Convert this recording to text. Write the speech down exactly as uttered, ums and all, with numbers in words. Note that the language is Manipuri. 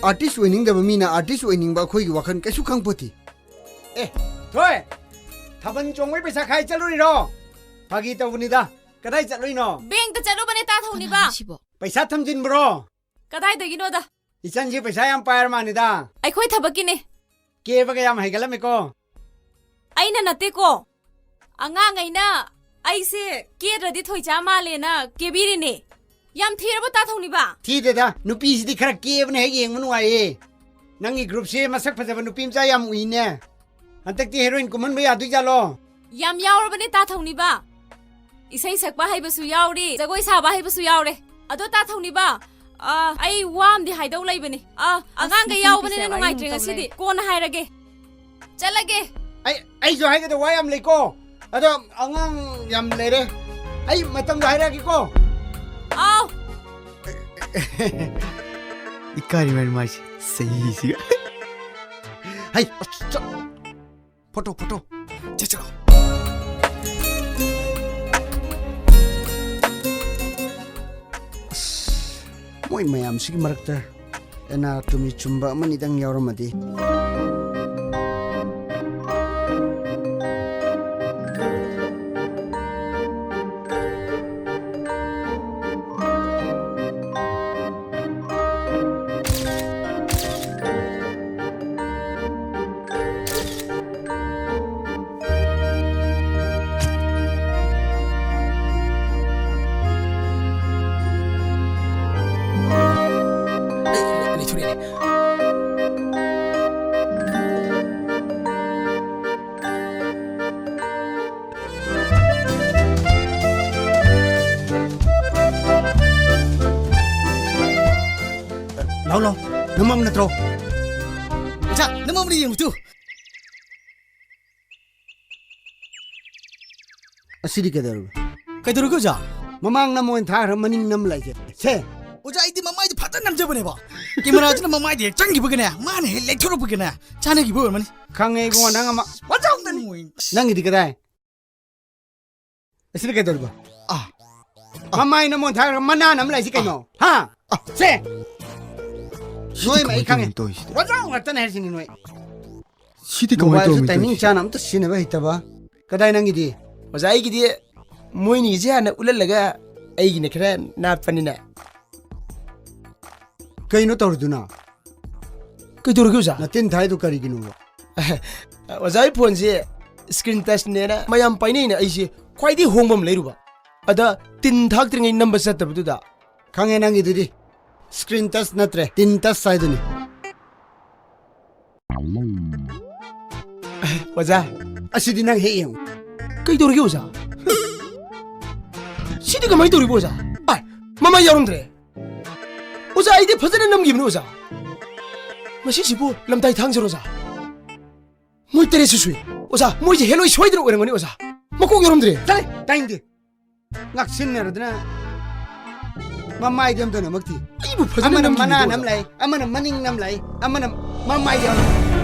ꯑꯥꯔꯇꯤꯁ ꯑꯣꯏꯅꯤꯡꯗꯕ ꯃꯤꯅ ꯑꯥꯔꯇꯤꯁ ꯑꯣꯏꯅꯤꯡꯕ ꯑꯩꯈꯣꯏꯒꯤ ꯋꯥꯈꯜ ꯀꯩꯁꯨ ꯈꯪꯄꯣꯠꯇꯦ꯫ ꯑꯦ, ꯊꯣꯏ, ꯊꯥꯕꯜ ꯆꯣꯡꯕꯩ ꯄꯩꯁꯥ ꯈꯥꯏ ꯆꯠꯂꯨꯔꯤꯔꯣ? ꯐꯥꯒꯤ ꯇꯧꯕꯅꯤꯗ꯫ ꯀꯗꯥꯏ ꯆꯠꯂꯨꯏꯅꯣ? ꯕꯦꯡꯛꯇ ꯆꯠꯂꯨꯕꯅꯦ, ꯇꯥ ꯊꯧꯅꯤꯕ꯫ ꯀꯅꯥꯅꯣ ꯁꯤꯕꯣ? ꯄꯩꯁꯥ ꯊꯝꯖꯤꯟꯕ꯭ꯔꯣ? ꯀꯗꯥꯏꯗꯒꯤꯅꯣꯗ? ꯏꯆꯟꯁꯤ ꯄꯩꯁꯥ ꯌꯥꯝ ꯄꯥꯏꯔ ꯃꯥꯜꯂꯤꯗ꯫ ꯑꯩꯈꯣꯏ ꯊꯕꯛꯀꯤꯅꯦ꯫ ꯀꯦꯕꯒ ꯌꯥꯝ ꯍꯩꯒꯠꯂꯝꯃꯤꯀꯣ꯫ ꯑꯩꯅ ꯅꯠꯇꯦꯀꯣ꯫ ꯑꯉꯥꯡꯉꯩꯅ ꯑꯩꯁꯦ ꯀꯦꯗ꯭ꯔꯗꯤ ꯊꯣꯏꯆꯥ ꯃꯥꯜꯂꯦꯅ ꯀꯦꯕꯤꯔꯤꯅꯦ꯫ ꯌꯥꯝ ꯊꯤꯔꯕꯣ, ꯇꯥ ꯊꯧꯅꯤꯕ? ꯊꯤꯗꯦꯗ, ꯅꯨꯄꯤꯁꯤꯗꯤ ꯈꯔ ꯀꯦꯕꯅ ꯍꯦꯛ ꯌꯦꯡꯕ ꯅꯨꯡꯉꯥꯏꯌꯦ꯫ ꯅꯪꯒꯤ ꯒ꯭ꯔꯨꯞꯁꯦ ꯃꯁꯛ ꯐꯖꯕ ꯅꯨꯄꯤ ꯃꯆꯥ ꯌꯥꯝ ꯎꯏꯅꯦ꯫ ꯍꯟꯗꯛꯇꯤ ꯍꯦꯔꯣꯏꯟ ꯀꯨꯝꯍꯟꯕ ꯌꯥꯗꯣꯏꯖꯥꯠꯂꯣ? ꯌꯥꯝ ꯌꯥꯎꯔꯕꯅꯦ, ꯇꯥ ꯊꯧꯅꯤꯕ꯫ ꯏꯁꯩ ꯁꯛꯄ ꯍꯩꯕꯁꯨ ꯌꯥꯎꯔꯤ, ꯖꯒꯣꯏ ꯁꯥꯕ ꯍꯩꯕꯁꯨ ꯌꯥꯎꯔꯦ꯫ ꯑꯗꯣ ꯇꯥ ꯊꯧꯅꯤꯕ, ꯑ, ꯑꯩ ꯋꯥ ꯑꯃꯗꯤ ꯍꯥꯏꯗꯧ ꯂꯩꯕꯅꯦ꯫ ꯑ, ꯑꯁ, ꯑꯉꯥꯡꯈꯩ ꯅꯨꯄꯤ ꯌꯥꯎꯕꯅꯤꯅ ꯄꯤꯁꯦ ꯅꯨꯡꯉꯥꯏꯇ꯭ꯔꯦ ꯋꯥꯔꯤ ꯑꯃꯨꯛ ꯉꯁꯤꯗꯤ꯫ ꯇꯧꯔꯦ꯫ ꯀꯣꯟꯅ ꯍꯥꯏꯔꯒꯦ꯫ ꯆꯠꯂꯒꯦ꯫ ꯑꯩ, ꯑꯩꯁꯨ ꯍꯥꯏꯒꯗꯕ ꯋꯥ ꯌꯥꯝ ꯂꯩꯀꯣ꯫ ꯑꯗꯣ ꯑꯉꯥꯡ ꯌꯥꯝ ꯂꯩꯔꯦ꯫ ꯑꯩ ꯃꯇꯝꯗꯣ ꯍꯥꯏꯔꯛꯑꯒꯦꯀꯣ꯫ ꯑꯥꯎ꯫ ꯏꯀꯥꯏꯔꯤꯉꯩ ꯃꯥꯏꯁꯦ ꯆꯍꯤꯁꯤꯒ꯫ ꯍꯩ, ꯑꯁ, ꯆꯠ-, ꯐꯣꯇꯣ, ꯐꯣꯇꯣ꯫ ꯆꯠ, ꯆꯠꯂꯣ꯫ ꯑꯁ, ꯃꯣꯏ ꯃꯌꯥꯝꯁꯤꯒꯤ ꯃꯔꯛꯇ ꯑꯦꯅꯥꯇꯣꯃꯤ ꯆꯨꯝꯕ ꯑꯃꯅꯤꯗꯪ ꯌꯥꯎꯔꯝꯃꯗꯤ꯫ ꯂꯥꯎ, ꯂꯥꯎ꯫ ꯅꯃꯝ ꯅꯠꯇ꯭ꯔꯣ? ꯑꯣꯖꯥ, ꯅꯃꯝꯅ ꯌꯦꯡꯉꯨ ꯇꯨ꯫ ꯑꯁꯤꯗꯤ ꯀꯩꯗꯧꯔꯕ? ꯀꯩꯗꯧꯔꯒꯦ ꯑꯣꯖꯥ? ꯃꯃꯥꯡ ꯅꯝꯃꯣꯅ ꯊꯥꯈ꯭ꯔ ꯃꯅꯤꯡ ꯅꯝ ꯂꯩꯁꯦ꯫ ꯁꯦ꯫ ꯑꯣꯖꯥ, ꯑꯩꯗꯤ ꯃꯃꯥꯏꯗꯣ ꯐꯖꯅ ꯅꯝꯖꯕꯅꯦꯕ꯫ ꯀꯦꯃꯦꯔꯥꯗꯨꯅ ꯃꯃꯥꯏꯗ ꯍꯦꯛ ꯆꯪꯈꯤꯕꯒꯅꯦ, ꯃꯥꯅ ꯍꯦꯛ ꯂꯩꯊꯣꯔꯛꯄꯒꯅꯦ, ꯆꯥꯟꯅꯈꯤꯕ ꯑꯣꯏꯔꯝꯃꯅꯤ꯫ ꯈꯪꯉꯦ ꯏꯕꯨꯡꯉꯣ, ꯅꯪ ꯑꯃ ꯋꯥꯖꯥꯎꯗꯅꯤ꯫ ꯅꯪꯒꯤꯗꯤ ꯀꯗꯥꯏ? ꯑꯁꯤꯗ ꯀꯩꯗꯧꯔꯤꯕ? ꯑꯥ꯫ ꯃꯃꯥꯏ ꯅꯝꯃꯣ ꯊꯥꯔꯒ ꯃꯅꯥ ꯅꯝ ꯂꯩꯁꯤ ꯀꯩꯅꯣ? ꯍꯥ? ꯁꯦ! ꯅꯣꯏ ꯃꯩ ꯈꯪꯉꯦ꯫ ꯇꯧꯔꯤꯁꯤꯗꯤ? ꯋꯥꯖꯥꯎ ꯉꯥꯛꯇꯅꯦ ꯍꯥꯏꯁꯤꯅꯤ ꯅꯣꯏ꯫ ꯁꯤꯗꯤ ꯀꯃꯥꯏꯅ ꯃꯣꯕꯥꯏꯜꯁꯨ ꯇꯧꯔꯝꯃꯤ timing ꯇꯧꯔꯤꯁꯤꯗꯤ? ꯆꯥꯅ ꯑꯝꯇ ꯁꯤꯖꯤꯟꯅꯕ ꯍꯩꯇꯕ꯫ ꯀꯗꯥꯏ ꯅꯪꯒꯤꯗꯤ? ꯑꯣꯖꯥ, ꯑꯩꯒꯤꯗꯤ ꯃꯣꯏꯅꯤꯒꯤꯁꯦ ꯍꯥꯟꯅ ꯎꯠꯍꯜꯂꯒ ꯑꯩꯒꯤꯅ ꯈꯔ ꯅꯥꯠꯄꯅꯤꯅ꯫ ꯀꯩꯅꯣ ꯇꯧꯔꯤꯗꯨꯅ? ꯀꯩꯗꯧꯔꯒꯦ ꯑꯣꯖꯥ? ꯅꯇꯤꯟ ꯊꯥꯏꯗꯨ ꯀꯔꯤꯒꯤꯅꯣꯕ? ꯑꯣꯖꯥ, ꯑꯩ ꯐꯣꯟꯁꯦ screen touchꯅꯦꯅ ꯃꯌꯥꯝ ꯄꯥꯏꯅꯩꯅ ꯑꯩꯁꯦ ꯈ꯭ꯋꯥꯏꯗꯒꯤ ꯍꯣꯡꯕ ꯑꯃ ꯂꯩꯔꯨꯕ꯫ ꯑꯗ ꯇꯤꯟ ꯊꯥꯛꯇ꯭ꯔꯤꯉꯩ ꯅꯝꯕ ꯆꯠꯇꯕꯗꯨꯗ꯫ ꯈꯪꯉꯦ ꯅꯪꯒꯤꯗꯨꯗꯤ꯫ Screen touch ꯅꯠꯇ꯭ꯔꯦ, ꯇꯤꯟ touch ꯍꯥꯏꯗꯨꯅꯤ꯫ ꯑꯣꯖꯥ꯫ ꯑꯁꯤꯗꯤ ꯅꯪ ꯍꯦꯛ ꯌꯦꯡꯉꯨ꯫ ꯀꯩꯗꯧꯔꯒꯦ ꯑꯣꯖꯥ? ꯁꯤꯗꯤ ꯀꯃꯥꯏꯅ ꯇꯧꯔꯤꯕ ꯑꯣꯖꯥ? ꯑꯥꯏ, ꯃꯃꯥꯏ ꯌꯥꯎꯔꯝꯗ꯭ꯔꯦ꯫ ꯑꯣꯖꯥ, ꯑꯩꯗꯤ ꯐꯖꯅ ꯅꯝꯈꯤꯕꯅꯤ ꯑꯣꯖꯥ꯫ ꯃꯁꯤꯁꯤꯕꯨ ꯂꯝꯗꯥꯏ ꯊꯥꯡꯖꯔꯣ ꯑꯣꯖꯥ? ꯃꯣꯏ ꯇꯔꯦꯠꯁꯨ ꯁꯨꯏ꯫ ꯑꯣꯖꯥ, ꯃꯣꯏꯁꯦ ꯍꯦꯂꯣꯏ ꯁꯣꯏꯗꯅ ꯑꯣꯏꯔꯝꯒꯅꯤ ꯑꯣꯖꯥ꯫ ꯃꯀꯣꯛ ꯌꯥꯎꯔꯝꯗ꯭ꯔꯦ꯫ ꯆꯠꯂꯦ, ꯇꯥꯏꯅꯤꯡꯗꯦ꯫ ꯉꯥꯛꯁꯤꯟꯅꯔꯗꯅ ꯃꯃꯥꯏꯗꯤ ꯑꯝꯇ ꯅꯝꯃꯛꯇꯦ꯫ ꯑꯩꯕꯨ ꯐꯖꯅ ꯑꯃꯅ ꯅꯝꯈꯤꯕꯅꯤ ꯃꯅꯥ ꯑꯣꯖꯥ꯫ ꯅꯝ ꯂꯩ, ꯑꯃꯅ ꯃꯅꯤꯡ ꯅꯝ ꯂꯩ, ꯑꯃꯅ ꯃꯃꯥꯏꯗꯤ ꯌꯥꯎꯔꯝꯗ꯭ꯔꯦ꯫